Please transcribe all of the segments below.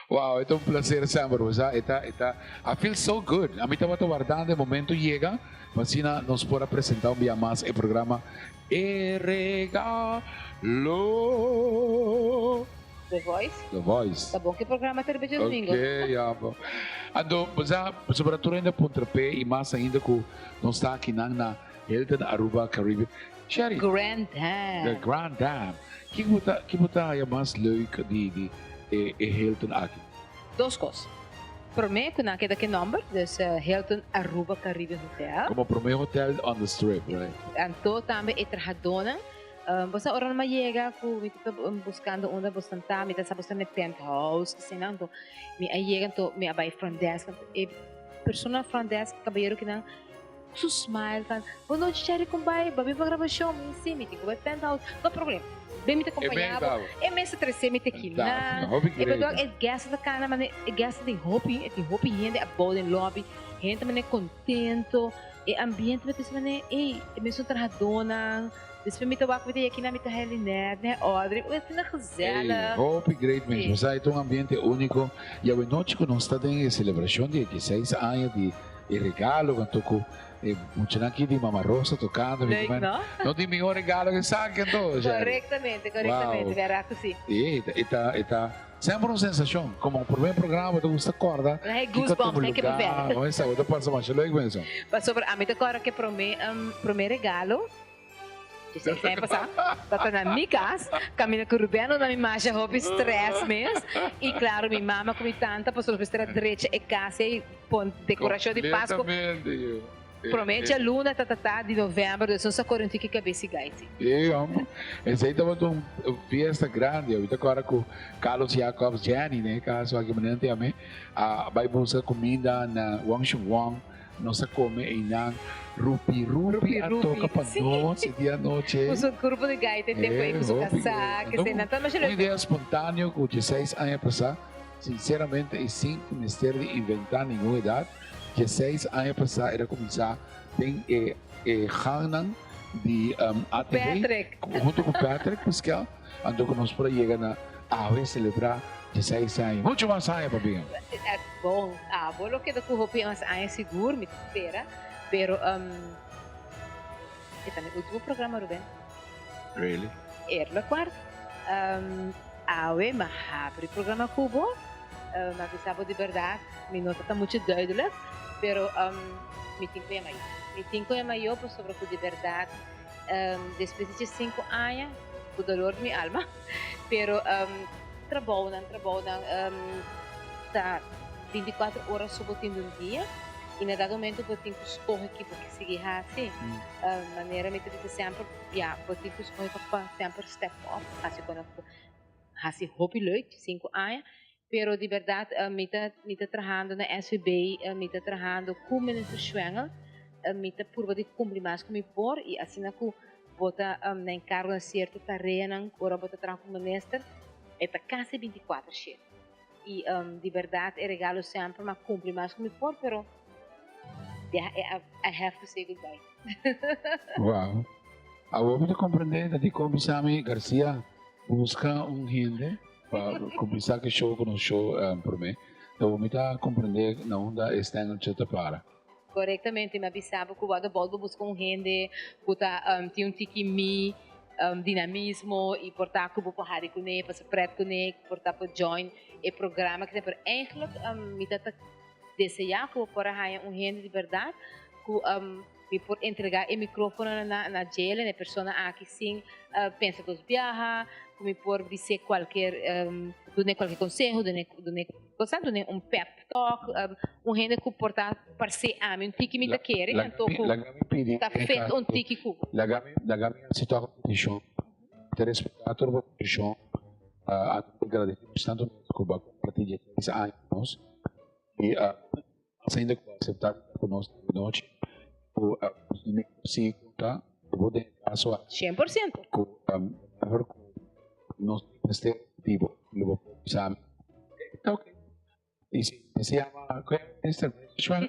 Wow, e ta un placer semper, bo sa, e ta, e ta, I feel so good. Ami tabata wardando e momento yega, pa asina nos por a presenta un bia mas e programa E Regalo. The Voice. The Voice. Ta bon ku e programa ta riba djadumingu. Ok, ya bo. Anto, bo sa, pasobra tur hende a puntra p'e i mas ainda ku nos ta akinan na Hilton Aruba Caribbean. Sherry. Grand Dam. The Grand Dam. Kiko bo ta, kiko bo ta haya mas leuk di, di e, e Hilton aki? Dos kos. Promé ku nan keda ku e nòmber, dus Hilton Aruba Caribbean Hotel. Komo promé hotel on the strip, right? Anto tambe e trahadónan. Bo sa ora nan a yega ku mi ta buskando unda bo santa, mi ta sa bo sta na e penthouse asina, anto mi a yega anto mi a bai front desk, anto e persona front desk kabayero kinan su smile ta bo nochi Cherry kon bai, bo a bin pa grabashon? Mi si, mi tin ku bai penthouse, no problem, bin mi ta kompaña bo, e mes ta trese mi te kinan, e bedoel e guest ta kana mane e guest tin hopi, e tin hopi hende abou den lobby, hende ta mane kontento, e ambiente ta bisa mane ey e mesun trahadónan. Despues mi ta wak mi ta yaki na mi ta heli net, ne Audrey, ui asina gezellig. Ey, hopi great mes. Sí. Bo sa e ta un ambiente unico. Y awe nochi cu nos ta den e celebracion di e dieseis aña di e regalo anto cu e muchanan aki di Mama Rosa tocando. Mi Leuk, di, no? No tin mihor regalo cu esaki anto, Sherry. Correctamente, correctamente. Wow. Verdad cu si. Sí, e ta, e ta semper un sensacion. Como primer programa bo ta gusta corda Nan e kico a tuma goosebumps, nan ke lugar. beber. Bo mester sa, bo ta pasa masha leuk mes. Pasobra ami ta corda cu e prome, prome regalo. Djisei aña pasá tabata na mi kas, kaminda ku Ruben no na mi masha hopi stress mes i klaro mi mama ku mi tanta pasobra nos mester a drecha e kas ei pon dekorashon di Pasku. Promé djaluna ta ta di novèmber dus nos a kore un tiki kabes i gaiti. E homber, esei tabata un fiesta grandi. Awita kòrda ku Carlos Jacobs Jenny den e kaso aki manera nan ta yam'é a bai buska kuminda na Wong Shun Wong. Nos a come einan Rupi Rupi a toca pa nos e dia anochi. Cu su grupo di gaita e tempo ei cu su casa, que se nan ta masha Un idea espontaneo cu dieseis aña pasa, sinceramente y sin cu mester di inventa ningun edad, dieseis aña pasa era cuminsa den e e gangnan di ATV hunto cu Patrick Pascal, anto cu nos por a yega na awe celebra dieseis aña. Mucho mas aña pabia. Bon, abo lo keda ku hopi mas aña sigur, mi ta spera, pero e ta mi ultimo programa, Ruben. Really? Eerlijk waar. Awe mi a habri programa ku bo, mi a bisa bo di bèrdat, mi no ta ta muchu duidelijk, pero mi tin ku yama yo. Mi tin ku yama yo pasobra ku di bèrdat despues di diesinku aña, ku dolor di mi alma, pero trabounan, trabounan ta binticuatro ora so bo tin di un dia y na dado momento bo tin cu scoge ki bo ke sigui haci. Manera mi ta bisa semper, ya, bo tin cu scoge pa semper step up, haci cu haci hopi leuk, cinco aña, pero di berdad mi ta mi ta trahando na SVB, mi ta trahando cu Minister Schwengle, mi ta purba di cumpli mas cu mi por y asina cu Bo ta na enkargo na sierto tareanan ku ora bo ta traha ku minister, e ta kasi bintikuater shete. I di bèrdat e regalo semper m'a kumpli mas ku mi por, pero ya I have to say goodbye. Wow. Awor mi ta komprendé ta dikon bisa mi Garcia buska un hende pa kuminsá ku e show ku nos show promé. Awor mi ta komprendé na unda e stengeltje ta para. Korektamente, mi a bisa bo ku bo a ta bolbe buska un hende ku ta tin un tiki mi dinamismo i por ta ku bo por hari kuné, pasa pret kuné, ku por ta por join e programa kisa. Pero eigenlijk mi ta ta deseá ku bo por a haña un hende di bèrdat ku mi por entregá e mikrófono na na djele, na e persona aki sin pensa dos biaha, ku mi por bis'é kualker dun'é kualker konseho, dun'é dun'é Bo sa duna un pep talk, un hende ku por ta parse ami un tiki mi ta kere, anto ku ta fit un tiki ku bo. Laga mi laga mi hasi tok un petishon. Mi ta respetá tur bo petishon. Anto mi ta gradesí nos tantu mes ku bo a kompartí dieseis aña ku nos i mas ainda ku bo a aseptá di ta ku nos awe nochi ku nos no mester sigui konta ku bo den e kaso aki 100%. Ku mehor ku nos mester di bo lo bo por bisa mi. Ta ok. Y si se llama, ¿qué minister? Minister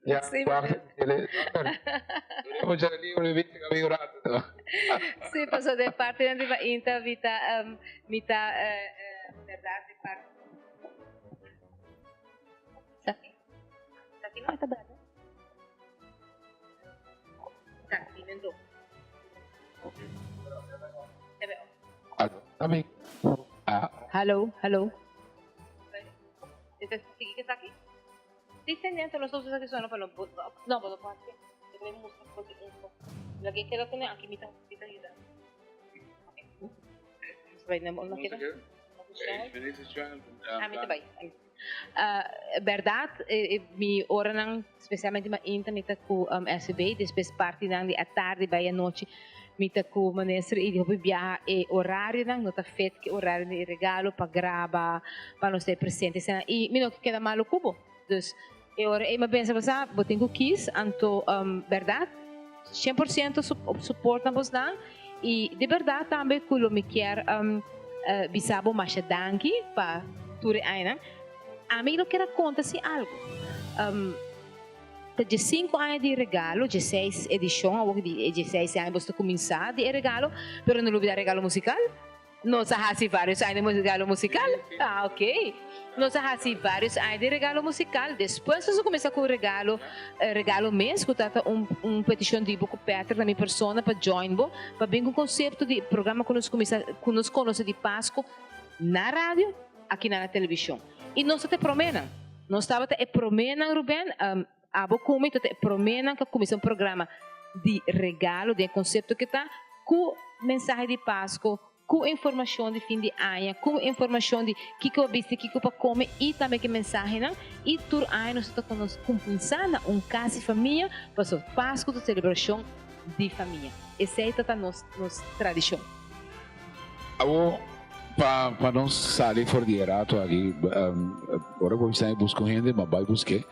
Ya, Sí, cuarto, meneer. Mucha libro, viste que amigo rato. Sí, paso de parte de Inta, mi ta, mi ta, eh, eh, verdad, de parte. Hallo, hallo. Berdad mi oranan specialmente mainta mi ta cu SVB despues partinan di atardi bay anochi mi ta cu minister y hopi biaha e horarionan no ta fit cu e horario di regalo pa graba pa nos ta e presente esnan y mi no ke keda malo cu bo dus e ora ey mi a pensa bo sa bo tin cu kies anto berdad 100% support na bosnan y di berdad tambe cu lo mi kier bisa bo masha danki pa tur e añanan. Ami lo kier a konta si algu. Ta diesinku aña di regalo, dieseis edishon awor di e dieseis aña boso ta kuminsá di e regalo, pero no lubidá regalo musikal. Nos a hasi vários aña di regalo musikal. Ah, ok. Nos a hasi vários aña di regalo musikal. Despues nos a kuminsá ku regalo, regalo mes, ku tabata un un petishon di bo ku Patrick na mi persona pa join bo, pa bin ku konsepto di programa ku nos kuminsá, ku nos konosé di Pasku na radio. Aki na na televishon. I nos ta ta e proménan. Nos tabata e proménan, Ruben. Abo ku mi ta ta e proménan ku a kuminsá un programa di regalo den e konsepto ku ta ku mensahe di Pasko, ku informashon di fin di aña, ku informashon di kiko pa bisti, kiko pa kome i tambe ku e mensahenan. I tur aña nos ta ta kuminsá na un kas di famia pasobra Pasko ta selebrashon di famia. Esei ta ta nos nos tradishon. Awor, pa pa nos sali for di e rato aki, ora ku mi buska un hende, mi bai busk'é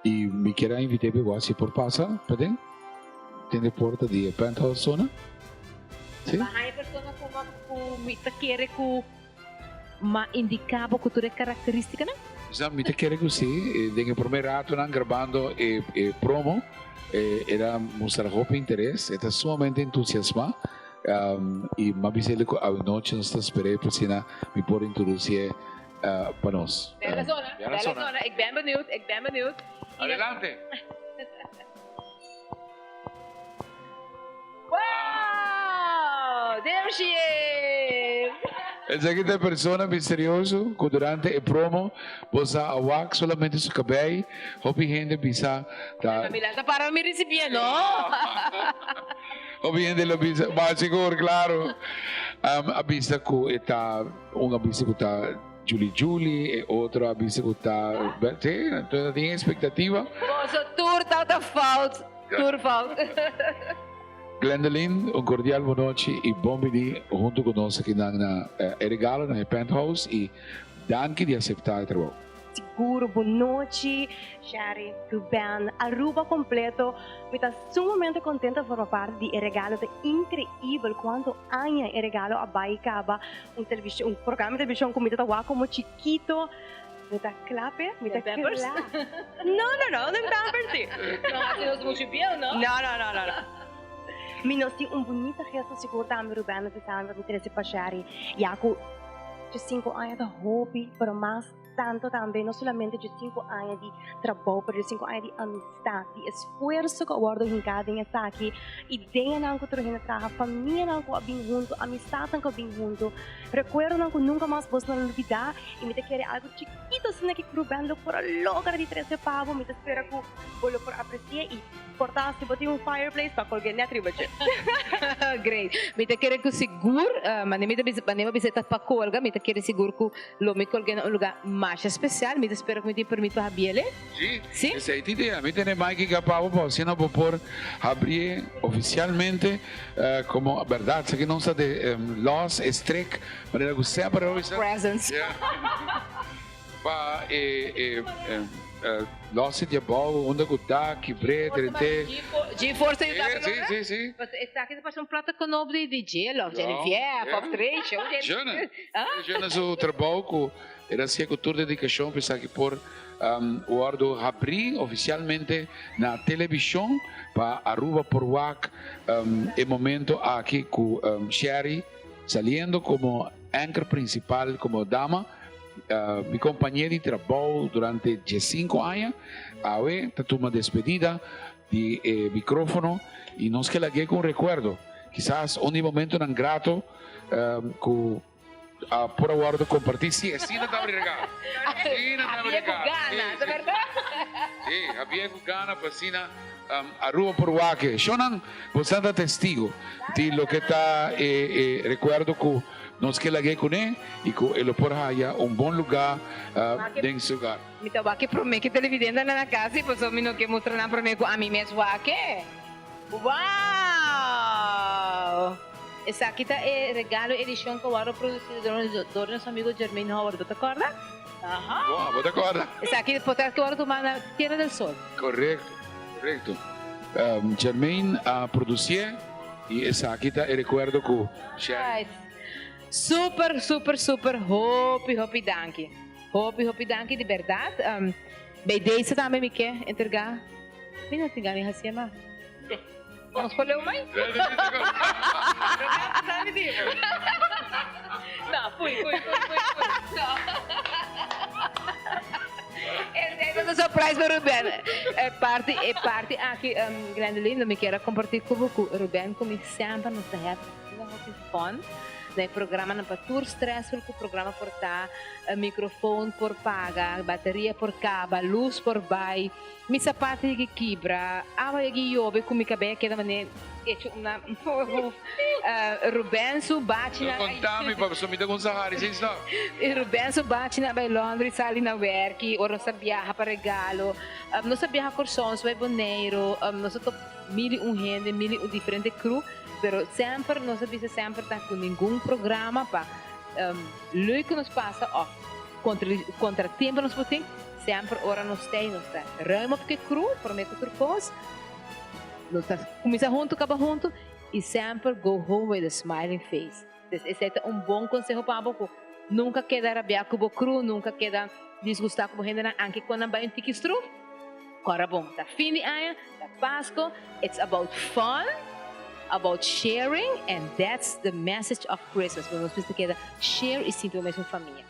i mi kier a invit'é pa igual si e por pasa paden, den e porta di e penthouse zona. Si? Ba haña persona ku ku mi ta kere ku m'a indiká bo ku tur e karakterístikanan? Sa, mi ta kere ku si. Den e promé ratonan grabando e e promo, el a mustra hopi interes, e ta sumamente entusiasmá. I m'a bisa el'e ku awenochi nos ta sper'é pa asina mi por introdusié pa nos. Bel a zona, bel a zona. Ik ben benieuwd, ik ben benieuwd. Adelante! Wow! There she is! Esaki ta e persona misterioso ku durante e promo bo sa a wak solamente su kabei. Hopi hende bisa ta. Milan ta para mi risipié, no? Hopi hende lo bisa, ba sigur, claro. A bisa cu e ta, un a bisa cu ta Juli Juli, e otro a bisa cu ta, si, entonces tin expectativa. Boso tur ta fout, tur fout. Glendeline, un cordial bonochi y bon bini hunto cu nos akinan na e regalo na e penthouse y danki di acepta e trabou. Sigur bon nochi, Sherry, Ruben, Aruba completo. Mi ta sumamente contento forma parti di e regalo. Ta increibel cuanto aña e regalo a bay caba. Un television, un programa di television cu mi ta wak como chikito. Mi ta cla p'e, mi ta cla. No, no, no, den Pampers si. No haci nos mucho bieu, no? No, no, no, no, no. Mi nos tin un bunita gesto sigur tambe, Ruben, nos bisa mi trece pa Sherry. Ya cu 5 aña ta hopi, pero mas. Tanto tambe no solamente dje sinku aña di trabou, pero dje sinku aña di amistad, di esfuerso ku a wòrdu hinká den esaki, ideanan ku tur hende traha, famianan ku a bin huntu, amistadnan ku a bin huntu, rekuerdonan ku nunka mas bos no lo lubidá. I mi ta kere algu chikito asina ki Ruben lo por a logra di trese pa bo. Mi ta spera ku bo lo por apresi'é i por ta si bo tin un fireplace pa kolg'é nèt riba dje. Great. Mi ta kere ku sigur, manera mi ta bisa, manera mi a bisa e ta pa kolga, mi ta kere sigur ku Lo mi colg'é na un lugar masha special. Mi ta spera cu mi tin permit pa habiel'e. Sí, Sí? esei ta idea. Mi tene Mikey Gapabo pa asina bo por habrié oficialmente como berdad. Esaki nos ta de los e strek manera cu semper a bisa. Presents. Yeah. Pa e e los e di abou unda cu ta kibr'é drent'é. G-force ta yuda bo logra? Sí, sí, sí. Pasobra esaki ta parse un plata konob di Jill of Genevieve of Tracy. Jona. Jona su trabou ku el a hasié ku tur dedikashon pa esaki por wòrdu habrí ofisialmente na televishon pa Aruba por wak e momento aki ku Sherry saliendo komo anchor prinsipal komo dama. Mi compañía di trabou durante diescinco aña awe ta tuma despedida di e microfono y nos ke lag'é cu un recuerdo, kisas un di momentonan grato cu a por a wordo comparti. Si, asina ta abri regalo. Asina ta abri regalo. Si, habia cu gana pa asina Aruba por wak. Shonnan, boso ta testigo di loke ta e recuerdo cu nos ke lag'é kuné i ku e lo por haya un bon lugá den su hogar. Mi ta wak e promé ku televidentenan na kas i pasobra mi no ke mustra nan promé ku ami mes wak e. Wow! Esaki ta e regalo edishon ku a wòrdu produsí dor di nos amigo Jermaine Howard. Bo ta kòrda? Aha! Wow, bo ta kòrda? Esaki potrèt ku a wòrdu tumá na Tierra del Sol. Korekto, korekto. Jermaine a produsié i esaki ta e rekuerdo ku Sherry. Super super super hopi hopi danki hopi hopi danki di berdad bij deze tambe mi ke entrega mi no tin gana di hacié mas nos por leu mai no fui fui fui fui fui no esei ta un surprise pa Ruben e parti e parti aki Glendeline lo mi kier a comparti cu bo cu Ruben cu mi semper nos ta happy hopi fun na e programanan pa tur stressful cu programa por ta, microfoon por paga, bateria por caba, luz por bay, mi sapato yegi kibra, awa yegi yobe cu mi cabey a keda mane hecho una Ruben su bachinan No conta mi pasobra mi ta con Sahari sin stop. Ruben su bachinan a bay Londres sali na werki ora nos a biaha pa regalo, nos a biaha Corsou, nos a bay Boneiro, nos a top mil y un hende, mil y un diferente crew. Pero semper nos a bisa semper ta cu ningun programa pa leuk cu nos pasa of contratiempo nos por tin, semper ora nos ta nos ta ruim op ke crew prome cu tur cos, nos ta cuminsa hunto caba hunto y semper go home with a smiling face. Entonces esey ta un bon conseho pa bo cu nunca keda rabia cu bo crew, nunca keda disgusta cu bo hendenan anke cu nan bay un tiki stroef. Ora bon, ta fin di aña, ta Pasco, it's about fun, about sharing and that's the message of Christmas. Bo nos mester keda share y sinti bo mes un famia.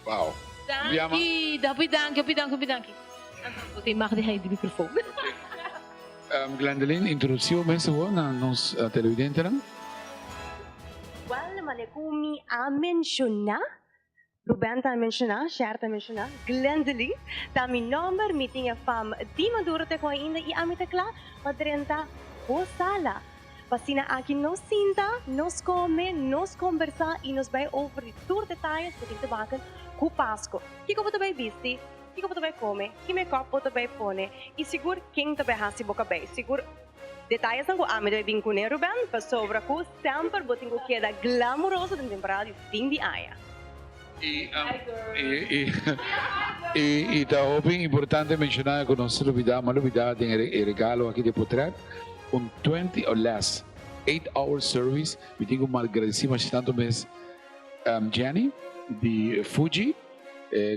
Wow. Danki, hopi danki, hopi danki, hopi danki. Bo tin mag di haña di microfoon. Glendeline, introduci bo mes awor na nos televidentenan. Wel, manera cu mi a menciona, Ruben ta menshoná, Sher ta menshoná, Glendeline ta mi nòmber, mi tin e fam di Maduro te ku ainda i ami ta kla pa drenta bo sala. Pa asina aki nos sinta, nos kome, nos kombersá i nos bai over di tur detayes ku tin te baken ku Pasko. Kiko bo ta bai bisti? Kiko bo ta bai kome? Ki mekòp bo ta bai pone? I sigur ken ta bai hasi bo kabei? Sigur detayesnan ku ami ta bai bin kuné, Ruben, pasobra ku semper bo tin ku keda glamuroso den temporada di fin di aña. I i ta hopi importante menshoná ku nos lubidá, m'a lubidá den e regalo aki di e potrèt, un 20 or less, 8 hour service. Mi tin ku malgradisí masha tantu mes Jenny di Fuji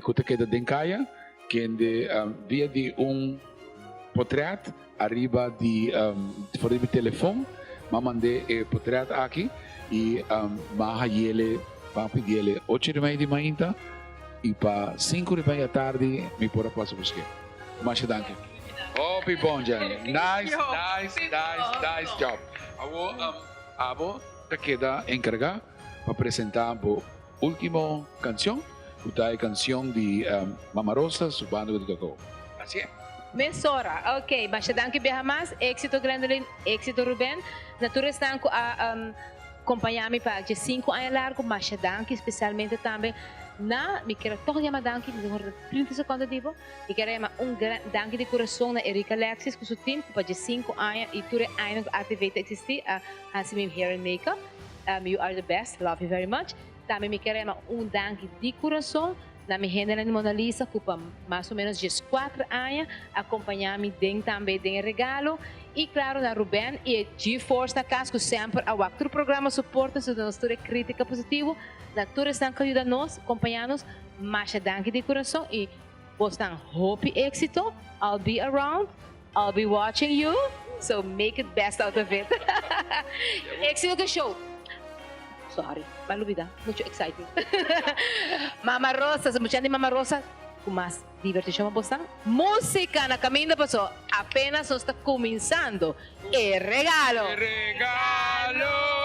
ku ta keda den kaya, kende via di un potrèt Ariba di for di mi telefon m'a mand'é e potret aki i m'a hayele pa pidiele ocho di mei di mainta i pa sinku di mei atardi mi por a pasa busk'é. Masha danki. Hopi bon Jenny. Nice nice nice nice job. Awor abo ta keda enkargá pa presentá bo ultimo cancion cu ta e cancion di Mama Rosa su banda cu ta toca hopi. Así e. Mesora. Ok, masha danki biaha mas. Éxito Glendeline, éxito Ruben. Na tur esnan cu a compaña mi pa dje sinku aña largo, masha danki. Specialmente tambe na, mi kier a toch yama danki, mi tin ora 30 secondo di bo. Mi kier a yama un gran danki di curason na Erika Alexis cu su team cu pa dje sinku aña y tur e añanan cu ATV ta existi a haci mi hair and makeup. You are the best, love you very much. Tambe mi kier yama un danki di curason na mi hendenan di Mona Lisa cu pa mas o menos diescuater aña a compaña mi den tambe den e regalo. Y claro na Ruben y e G-Force na cas cu semper a wak tur programa soporta nos duna nos tur e critica positivo. Na tur esnan cu a yuda nos, compaña nos, masha danki di curason y bosnan hopi exito. I'll be around. I'll be watching you, so make it best out of it. Éxito cu show. Sorry, m'a lubida, mucho excited. Mama Rosa, su mucha di Mama Rosa, ku mas divertishon pa bosan. Músika na kaminda paso apenas nos ta kuminsando e regalo. E regalo!